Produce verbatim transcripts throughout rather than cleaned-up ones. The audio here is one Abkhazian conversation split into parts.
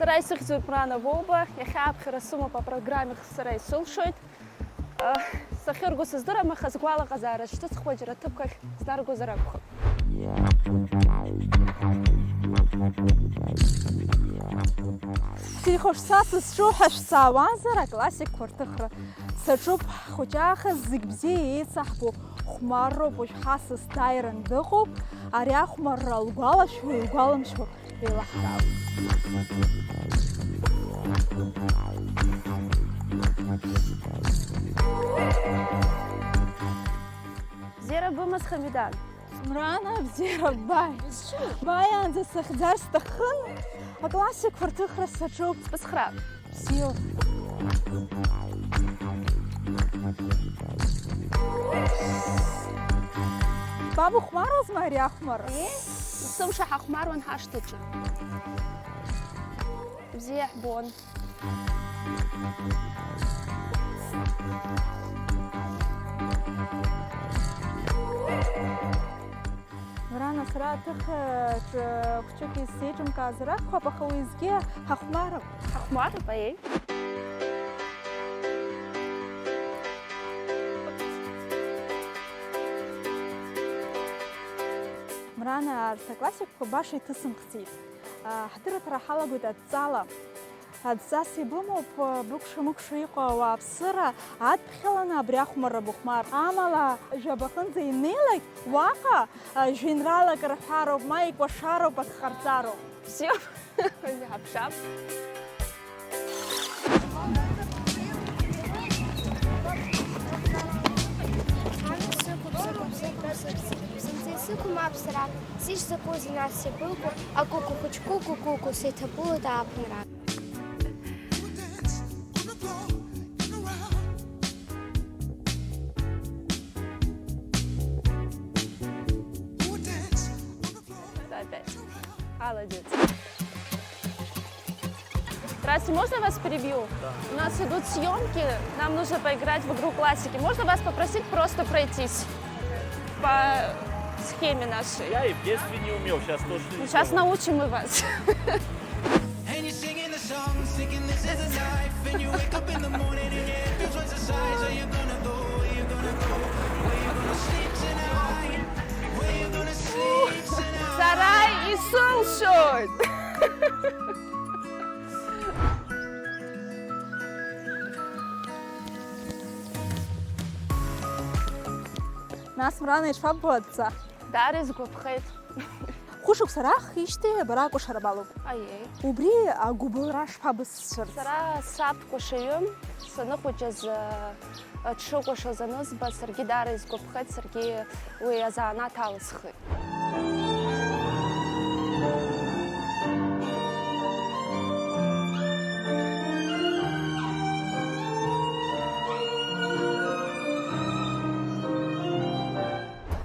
Сара исыхьӡуп Мрана Воуба, иахьа аԥхьара сымоуп апрограммахь сара исылшоит. Сахьырго сыздырам, аха сгәалаҟазаара шьҭысхуа џьара ҭыԥк ахь снаргозар акәхап. Сихәаԥшса сызҿу ҳәа шәҵаауазар, аклассикқәа рҭыхра саҿуп. Ҳхәыҷаахыс зегь бзиа еицаҳбо хәмарроуп, уажә ҳасас дааиран дыҟоуп. Ари ахәмарра лгәалашәо, илгәаламшәо еилаҳкаауеит. Бзиара бымаз, Хамидан. Мрана, бзиара ббааит. Бааиаанӡа сыхьӡар сҭахын. Аклассикқәа рҭыхра саҿуп. Сбыцхраап. Бзиоуп. Баб ухәмарузма ари ахәмарра? Есымша ҳахәмаруан ҳашҭаҿы. Бзиа ҳбон. Мрана, сара аҭыхраҿы хәҷык исзеиҿымкаазар акәхап, аха уеизгьы ҳахәмаруп. Ҳахәмаруп, аиеи. Мрана, арҭ аклассикқәа баша иҭысымхӡеит. Ҳдырраҭара ҳалагоит адҵала. Адҵас ибымоуп, быкәша-мыкәша иҟоу ауааԥсыра адԥхьаланы абри ахәмарра быхәмар. Амала, жәабаҟынӡа инеилак, уаҟа жәеинраалак рҳәароуп, ма икәашароуп, ак ҟарҵароуп. Бзиоуп, иҳаԥшаап. Сыгәуп, сыгәуп, сыгәуп, сыгәуп, сыгәуп, сыгәуп, сыгәуп, сыгәуп, сыгәуп, сыгәуп, сыгәуп, сыгәуп, сыгәуп, сыгәуп, сыгәуп, сеиҭагылоуп ааԥынра. Опять. Молодец. Здравствуйте, можно я вас перебью? Да. У нас идут съемки, нам нужно поиграть в игру классики. Можно вас попросить просто пройтись по схеме нашей? Я и в детстве не умел, сейчас тоже не Сейчас умею. Научим мы вас. And you're singing the song, thinking this is a life. And you wake up in the morning and your head feels twice the size. Where you gonna go? Where you gonna go? Where you gonna sleep tonight? Where you gonna sleep tonight? Сара исылшоит! Нас, Мрана, ишԥаббо адҵа? Даара исгәаԥхеит. Хәышықәса раахижьҭеи бара акәашара балоуп. Аиеи. Убри агәыбылра шԥабысцәырҵ? Сара саб кәашаҩым, саныхәыҷыз, э, дшыкәашоз анызба, саргьы даара исгәаԥхеит, саргьы уи азанааҭ алысхит.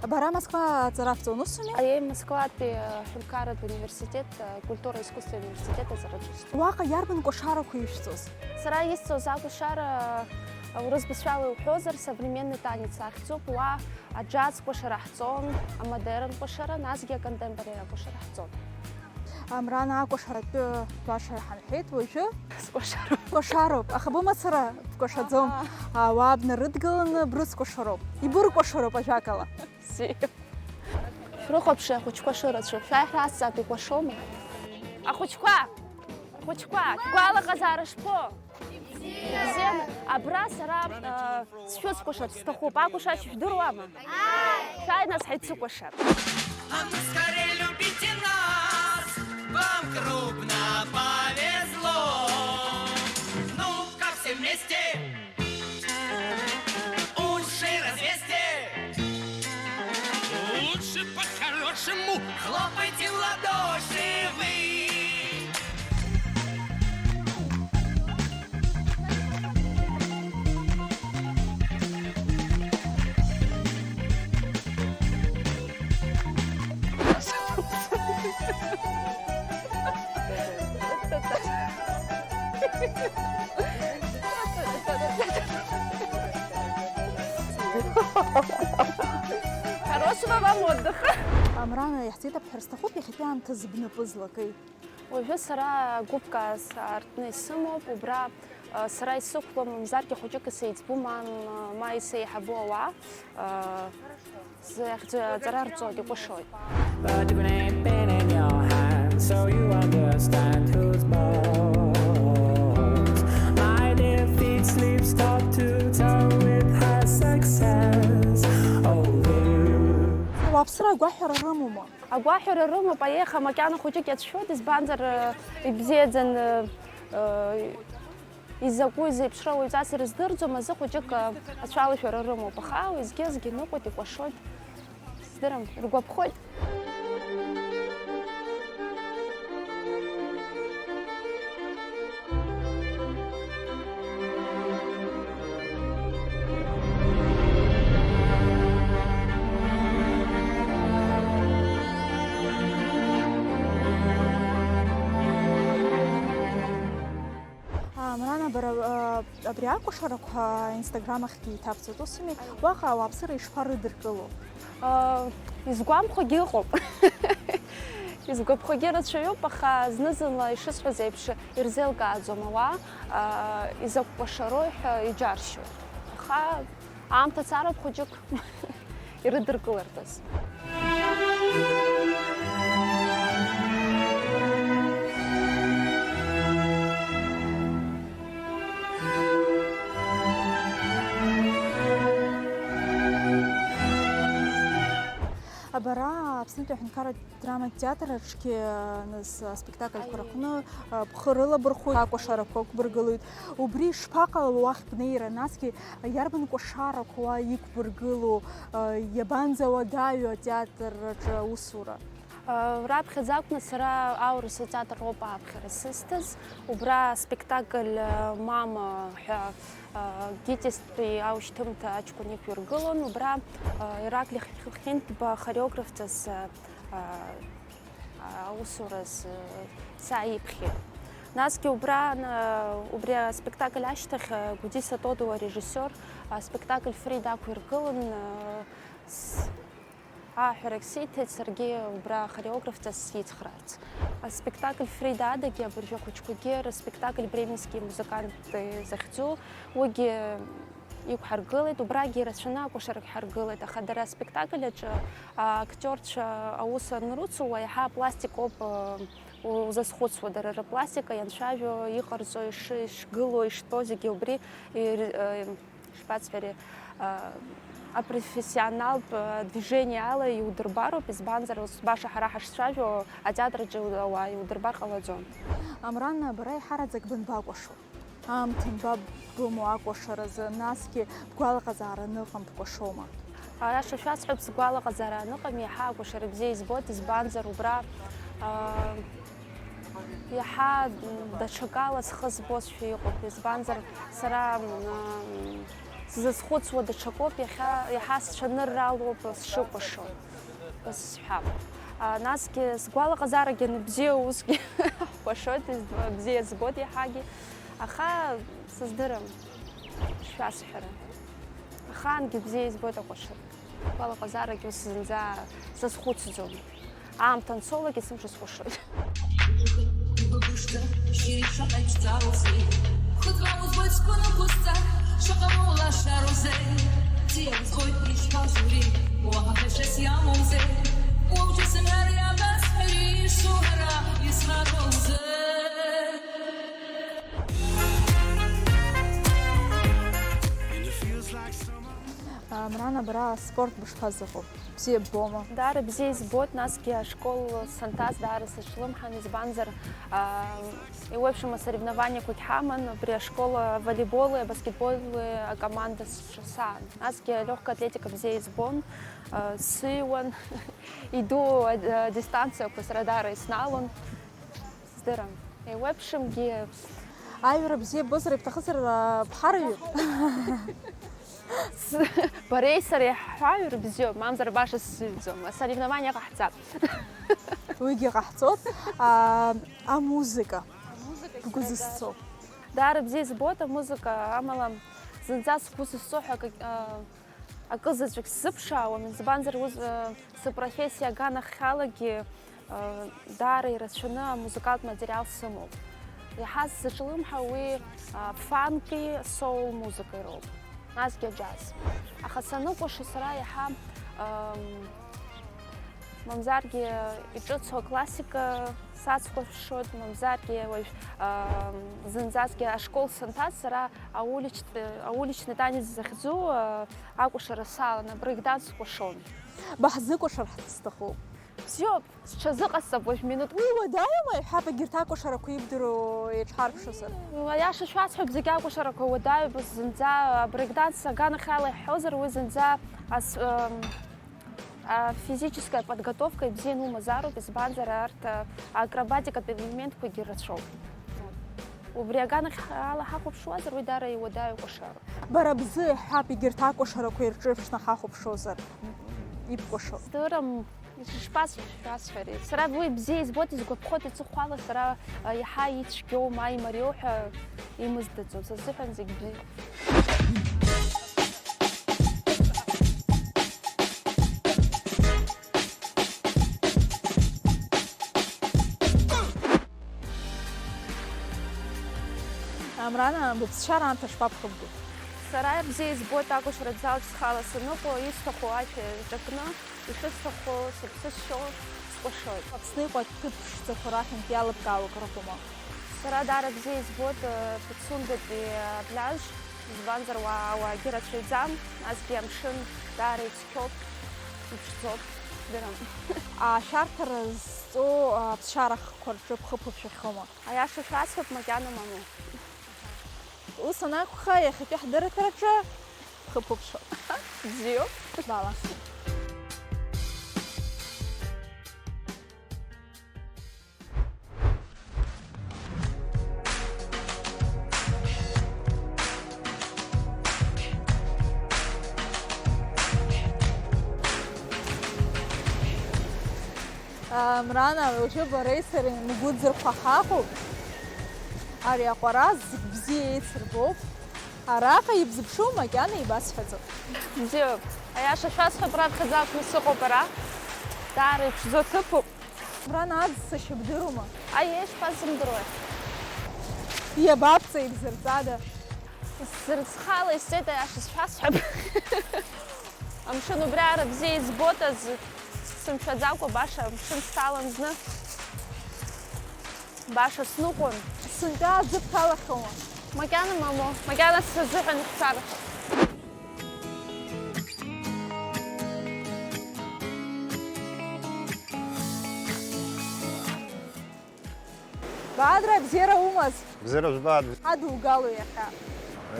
Бара Москва аҵара шәҵон, усуми? Аиеи, Москватәи, э, ҳәынҭқарратә университет, э, культура искусства университет аҵараҿы исҵон. Уаҟа иарбан кәашарақәа ишәҵоз? Сара исҵоз акәашара, э, урыс бызшәала иуҳәозар, современный танец ахьӡуп, уа аџьаз кәашара ҳҵон, амодерн кәашара, насгьы аконтемпорари акәашара ҳҵон. Амрана акәашаратәы баша ҳамҳәеит уажәы. Скәашароуп. Кәашароуп, аха бымацара бкәашаӡом. Аа. Ауаа бнарыдгыланы брыцкәашароуп. Ибыркәашароуп, ажәакала. Си. Шәрыхәаԥши ахәыҷқәа шырацәоу, шәааи ҳрасҵап, икәашома? Ахәыҷқәа! Ахәыҷқәа, шәгәалаҟазаара шԥо? Бзианы. Абра сара, а, сшәыцкәашарц сҭахуп. Акәашашьа шәдыруама? Шәааи, нас, ҳаицыкәашап. А ну скорее, любите нас, вам крупно повезло. Ну-ка все вместе. Уши развесьте. Лучше по-хорошему. Хлопайте в ладоши вы. Хорошего вам отдыха! Амрана, иаҳҵеит абҳәара сҭахуп, иахьатәи аамҭазы бнапы злакеи? Уажәы сара агәыԥка аартны исымоуп, убра, а, сара исықәлом, мамзаргьы хәыҷык исеиҵбу, ма, ма исеиҳабу ауаа, а, зыхьӡ-, аҵара рҵоит, икәашоит. But you ain't been in your hand, so you understand who's boss. My defeat sleeps top to toe with her success. Oh, you. Уаԥсыра агәаҳәара рымоума? Агәаҳәара рымоуп, аиеха макьана хәыҷык иацәшәоит, избанзар, э, ибзиаӡан, э, э, изакәу изеиԥшроу уаҩҵас ирыздырӡом, азы хәыҷык, э, ацәалашәара рымоуп, аха уеизгьы-еизгьы ныҟәоит, икәашоит, сыздырам, иргәаԥхоит. Амрана, бара, а, абри акәашарақәа Instagram ахьгьы иҭабҵоит, ус ими? Уаҟа ауааԥсыра ишԥарыдыркыло? А, изгәамхогьы ыҟоуп. Изгәаԥхогьы рацәаҩуп, аха зны-зынла, ишысҳәаз еиԥш, ирзеилкааӡом ауаа, а, изакә кәашароу ҳәа иџьаршьоит. Аха аамҭа цароуп хәыҷык ирыдыркылартәыз. Абара Аԥснытәи аҳәынҭқарратә драматә театр аҿгьы, нас, аспектакльқәа рҟны, а, бхы рылабырхәоит, акәашарақәа ықәбыргылоит. Убри ишԥаҟало уахь бнеира, насгьы иарбан кәашарақәоу уа иқәбыргыло, а, иабанӡауадаҩу атеатр аҿы аусура? Раԥхьаӡа акәны сара аурыс атеатр ауп ааԥхьара сызҭаз. Убра аспектакль, э, Мама ҳәа, э, Гитистәи аушьҭымҭа аҷкәын иқәиргылон. Убра, э, Ираклиа Хинҭба хореографҵас, э, э, аусураз, э, сааиԥхьеит. Насгьы убра, э, убри аспектакль ашьҭахь, э, Гәдиса Тодо арежиссиор аспектакль Фрида ақәиргылон, э, с-, Ааҳәарак сиҭеит саргьы убра ахореографцәа сицхраарц. Аспектакль Фрида адагьы абыржәы ахәыҷқәагьы рыспектакль Бременские музыканты захьӡу, уигьы иқәҳаргылеит, убрагьы ирацәаны акәашарак ҳаргылеит, аха дара аспектакль аҿы актиорцәа аус анрыцу, уа иаҳа апластикоуп, э, у-, узазхәыцуа, дара рыпластика ианцәажәо, иҟарҵо, иш-, ишгылоу, иштәоу зегьы убри ир-, э, ишԥасҳәари, а, апрофессионалтә, а, движение ала иудырбароуп, избанзар, ус баша ҳара ҳашцәажәо, атеатр аҿы ауаа иудырбар ҟалаӡом. Амран, бара еиҳараӡак бынбакәашо? Аамҭа анбабымоу акәашаразы, насгьы бгәалаҟазаара аныҟам бкәашома? Аиаша шәасҳәап, сгәалаҟазаара аныҟам, иаҳа акәашара бзиа избоит, избанзар, убра, а, Иаҳа даҽакала схы збозшәа иҟоуп, избанзар, сара, м, сзызхәыцуа даҽакоуп, иахьа, иаҳа сцәанырралоуп сшыкәашо, ус сҳәап. А, насгьы сгәалаҟазаарагьы анбзиоу усгьы ҳкәашоит, изб-, бзиа збоит иаҳагьы, аха сыздырам шәасҳәара. Ахаангьы бзиа избоит акәашара. Гәалаҟазаарагьы ус зынӡа сазхәыцӡом. Аамҭа анцалак есымша схәашоит. Ибыбышӡа, шьыри шаҟа ицәҵаароузеи? Ԥхыӡла узбоит сгәы нықәызҵа, шаҟа моу лашароузеи? Бзиа узбоит, ишԥазури, уаҳа хьашьас иамоузеи? Уаҩ џьысымҩар иабасҳәари, ишуҳәара исхароузеи? Амрана, бара аспорт бышԥазыҟоу? Бзиа ббома? Даара бзиа избоит, насгьы ашкол санҭаз даара сыҽлымҳан, избанзар, а, еиуеиԥшым асоревнованиақәагь ҳаман, абри ашкол аволейболи абаскетболи акоманда саан. Насгьы алегкая атлетика бзиа избон, а, сыҩуан, иду, а, дистанциақәа сара даара исналон. Сыздырам. Еиуеиԥшымгьы. Аҩра бзиа ббозар, ибҭахызар, а, бҳараҩы? С-, бареи сареи ҳаҩра бзиоуп, мамзар баша сзыҩӡом. Асоревнование ҟаҳҵап. Уигьы ҟаҳҵоит. А, амузыка. Амузыка бгәы зызцо. Даара бзиа избоит амузыка, амала зынӡа сгәы зызцо ҳәа акы, а, акы заҵәык сзыԥшаауам, избанзар, ус, а, сыпрофессиа аганахьалагьы Даара ирацәаны амузыкалтә материал сымоуп. Иаҳа сзыҿлымҳау уи, а, фанки соул музыкеи роуп, насгьы аџьаз. Аха саныкәаша сара иаҳа, ам, мамзаргьы иҿыцу аклассика сацкәашоит, мамзаргьы уажә, ам, зынӡасгьы ашкол санҭаз сара ауличт-, ауличный танец захьӡу, а, акәашара салан, абрейкданс скәашон. Баҳзыкәашар ҳҭ-, сҭахуп. Бзиоуп, сҽазыҟасҵап уажә минуҭ. Уи уадаҩума, иҳәап, егьырҭ акәашарақәа ибдыруа еиҿҳарԥшызар? Аиаша шәасҳәап, зегь акәашарақәа уадаҩуп, зынӡа абрейкданс аганахьала иҳҳәозар, уи зынӡа ас-, ам, афизическая подготовка ибзианы умазароуп, избанзар, арҭ, а, акробатикатә елементқәагьы рацәоуп. Убри аганахьала ҳахәаԥшуазар, уи даара иуадаҩу кәашароуп. Бара бзы иҳәап, егьырҭ акәашарақәа ирҿырԥшны ҳахәаԥшуазар, ибкәашо. Здырам, ишышԥасшәасҳәари? Сара уи бзиа избоит, изгәаԥхоит, иҵыхәала сара, а, иаҳа ицәгьоу ма имариоу ҳәа имыздаӡом. Са сзыҳәан зегь бзиа. Амрана, быԥсшьара аамҭа шԥабхыбго? Сара бзиа избоит акәашаратә залаҿ схала саныҟоу, исҭаху ашәа иҿакны, ишысҭаху сыԥсы сшьо скәашоит. Аԥсны иҟоу аҭыԥ ԥшӡақәа раҳәынтә иалыбкаауа акрыҟоума? Сара даара бзиа избоит, э, Пицундатәи апляж, избанзар, уа ауаагьы рацәаҩӡам, насгьы амшын даара ицқьоуп, иԥшӡоуп, дырам. Ашәарҭара зҵоу аԥсшьара хкқәа рҿы бхы ԥышәахьоума? Аиаша шәасҳәап, макьана мамоу. Ус анакәха, иахьатәи ҳдырраҭараҿы бхы ԥышәо. Бзиоуп. Бала. Амрана, уажәы бареи сареи мгәыӡырхәа ҳаҟоуп. Ари аҟәара зегь бзиа еицырбоуп. Араҟа ибзыԥшу макьана ибасҳәаӡом. Бзиоуп. Аиаша шәасҳәап, раԥхьаӡа акәны сыҟоуп ара. Даара иԥшӡоу ҭыԥуп. Амрана, аӡ сашьа бдыруама? Аиеи, ишԥасзымдыруеи? Иабабҵеи, бзырҵада? Сзырцхала исҵеит, аиаша сшәасҳәап. Амшын убриаҟара бзиа избоит азы, сымшәаӡакәа баша амшын сҭалан зны. Баша сныҟәон. Сынтәа аӡы бҭалахьоума? Макьана, мамоу, макьана сазыҳәан ихшәар. Бадра, бзиара умаз? Бзиара жәбааит. Адугало иахьа?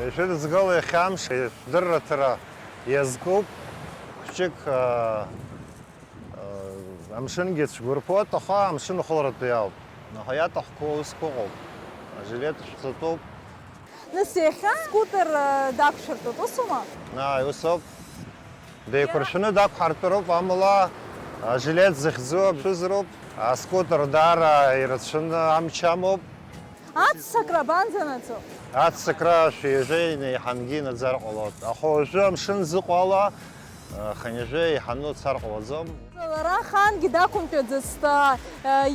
Ишәыдызгало иахьа амш, шәдырраҭара иазкуп. Хәҷык, аа, аа, амшынгьы цәгәырԥоит, аха амшын ахыларатәы иоуп. Аха иаҭахқәоу аусқәа ыҟоуп. Ажилет шәҵатәуп. Нас иахьа скутер, э, дақәшәыртәуеит, усума? Ааи, усоуп. Деиқәыршәаны дақәҳартәароуп, амала ажилет захьӡу шәызароуп. Аскутер даара ирацәаны амч амоуп. Аццакра абанӡанаӡо? Аццакра шәи жәеи неиҳангьы инаӡар ҟалоит. Аха уажәы амшын зыҟала, Хынҩажәа еиҳаны уцар ҟалаӡом. Лара ахаангьы дақәымтәаӡацт,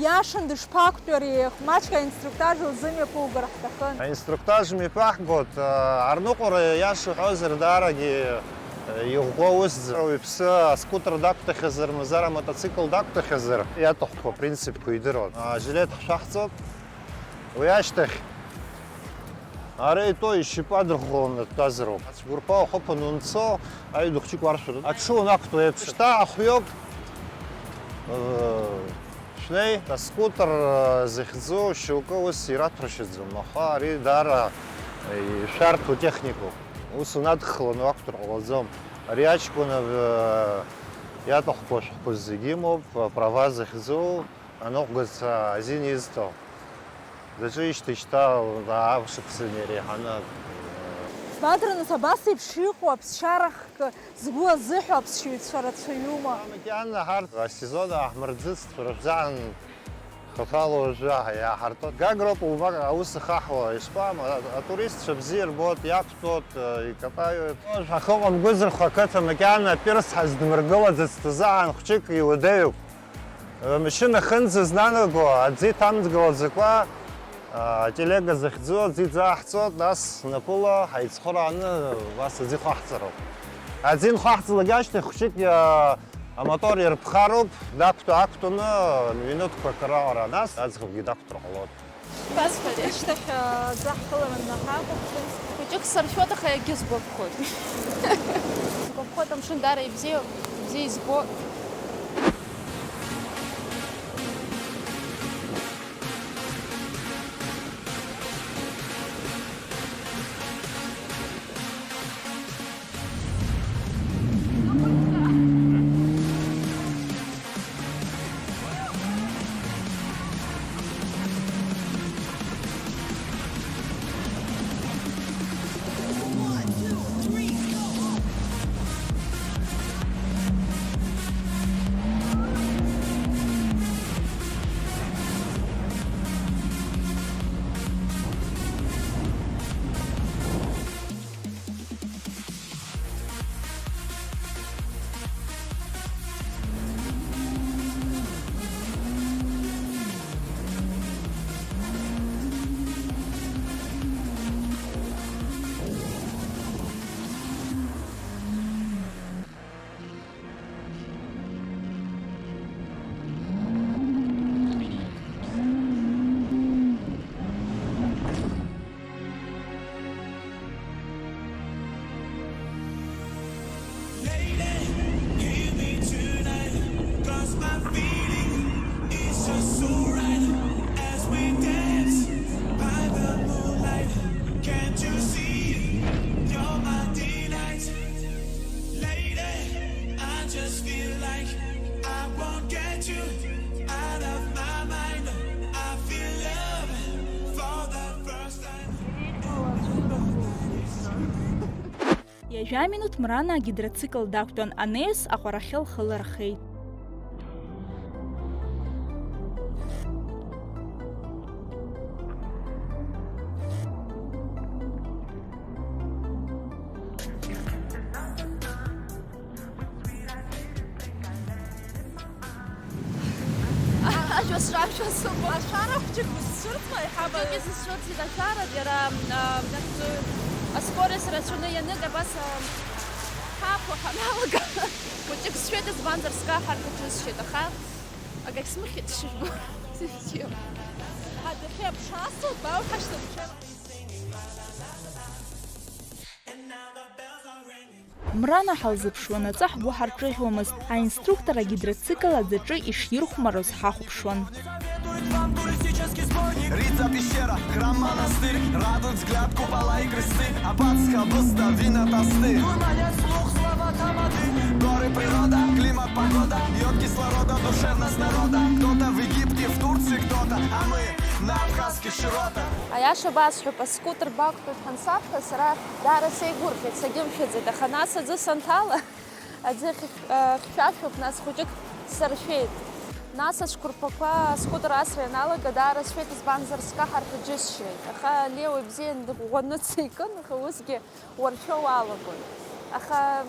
иашан дышԥақәтәари, маҷк аинструктаж лзымҩаԥугар ҳҭахын. Аинструктаж мҩаԥаҳгоит, арныҟәара иаша уҳәозар даарагьы иӷәӷәа усӡам. Уаҩԥсы аскутер дақәтәахьазар, мазар амотоцикл дақәтәахьазар, иаҭахқәоу апринципқәа идыруан. Ажилет ҳшәаҳҵоит. Уи ашьҭахь ара итәоу ишьапы адырӷәӷәаланы дтәазароуп. Ацәқәырԥа ухыԥаны унцо, аҩадахәыҷык уаршәыр, аҽы унақәтәоу еиԥш. Шьҭа ахҩоуп, э, шәнеи, аскутер, э, захьӡу шьоукы ус ираҭәаршьаӡом, аха ари даара, э, ишәарҭоу техникоуп. Ус унадхаланы уақәтәар ҟалаӡом. Ари аҷкәын, э, иаҭахқәоу ашәҟәқәа зегьы имоуп, права захьӡу. Аныҟәгаҩцәа азин изҭо, заҵәы ишьҭа-шьҭа ааԥшықәсаны иреиҳаны. Бадра, нас абас еиԥш иҟоу аԥсшьара хкы згәы азыҳәо аԥсшьаҩцәа рацәаҩума? Макьана ҳарҭ асезон ааҳмырӡыцт, шәара шәзаан хаҭала уажәы иааҳартуеит. Гагроуп, умак аус ахаҳуа, ишԥа, ма-, атуристцәа бзиа рбоит, иақәтәоит, икатаиоит. Уажә ҳахыҟам Гәыӡырхәа ақыҭа макьана пирс ҳаздмыргылаӡацт азаан хәҷык иуадаҩуп. Амашьына ахьынӡазнанаго аӡы иҭамгылаӡакәа, ателега захьӡу аӡы иӡааҳҵоит, нас напыла ҳаицхырааны убас аӡы ихаҳҵароуп. Аӡы инхаҳҵалак ашьҭахь хәшьык, а, амотор ирԥхароуп, дақәтәа-, ақәтәаны минуҭқәак раҟара, нас аӡӷабгьы дақәтәар ҟалоит. Базҳәари? Ашьҭахь, а, аӡы ҳхылараны ҳаақәыԥшын. Хәыҷык сыршәоит, аха иагьысгәаԥхоит. Сгәаԥхоит, амшын даара ибзиоуп, ибзиа избо. Ҩажәа минуҭ Мрана агидроцикл дақәтәан, анеис аҟәарахьы лхы лырхеит. Ажәа срашәа сыгәы. Ашәара хәҷык узцәырҵуа, иҳаб-, хәҷык изысцәырҵит ашәара, иара, а, аскорость рацәаны ианык, абас, а, ҳаақәа ҳаналага. Хәҷык сшәеит, избанзар, скаҳар ҳәа џьысшьеит, аха акагь смыхьит, сшыжәбо. Сышәчиоуп. Адәахьы аԥша асуеит, баауҳәашт, абжьы. Мрана ҳалзыԥшуан, аҵәы ҳгәы ҳарҿыӷьуамызт, аинструктор агидроцикл аӡаҿы иширхәмаруаз ҳахәаԥшуан. Рица пещера, храм монастырь, радует взгляд купола и кресты, а Пасха, Буста, вина, тосты. Горы, природа, климат, погода, йод кислорода, душевность народа. Кто-то в Египте, в Турции кто-то, а мы на Абхазских широтах. Аиаша басҳәап, аскутер бақәтәоуп ҳансаԥха, сара даара сеигәырӷьеит, сагьымшәаӡеит, аха нас аӡы санҭала, аӡы хь-, а, хьшәашәоуп, нас хәыҷык саршәеит. Нас ацәқәырԥақәа аскутер асра ианалага, даара сшәеит, избанзар, скаҳар ҳәа џьысшьеит. Аха Лео ибзиан, дыӷәӷәаны дсеикын, аха усгьы уаршәо уалагоит. Аха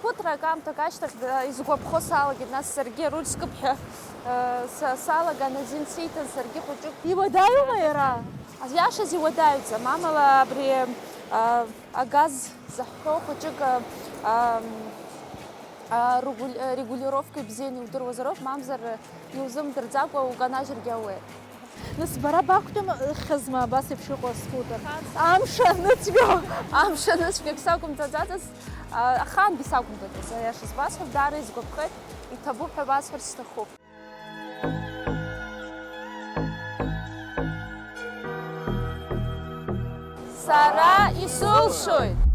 ԥыҭрак аамҭак ашьҭахь, да, изгәаԥхо салагеит, нас саргьы аруль скып ҳәа, э, са-, салаган, азин сиҭан, саргьы хәыҷык. Иуадаҩума иара? Иашаз иуадаҩӡам, амала абри, а, агаз заҳҳәо хәыҷык, а, ам, а, регуль-, а, регулировка ибзианы иудыруазароуп, мамзар иузымдырӡакәа уканажьыргьы ауеит. Нас бара бақәтәам, ыхьызма абас еиԥш иҟоу аскутер? Амш аныцәгьо! Амш аныцәгьо, егь сақәымҵаӡацызт, а, ахаангьы сақәымҵаӡацызт, аиаша збасҳәап, даара исгәаԥхеит, иҭабуп ҳәа басҳәарц сҭахуп. Сара исылшоит!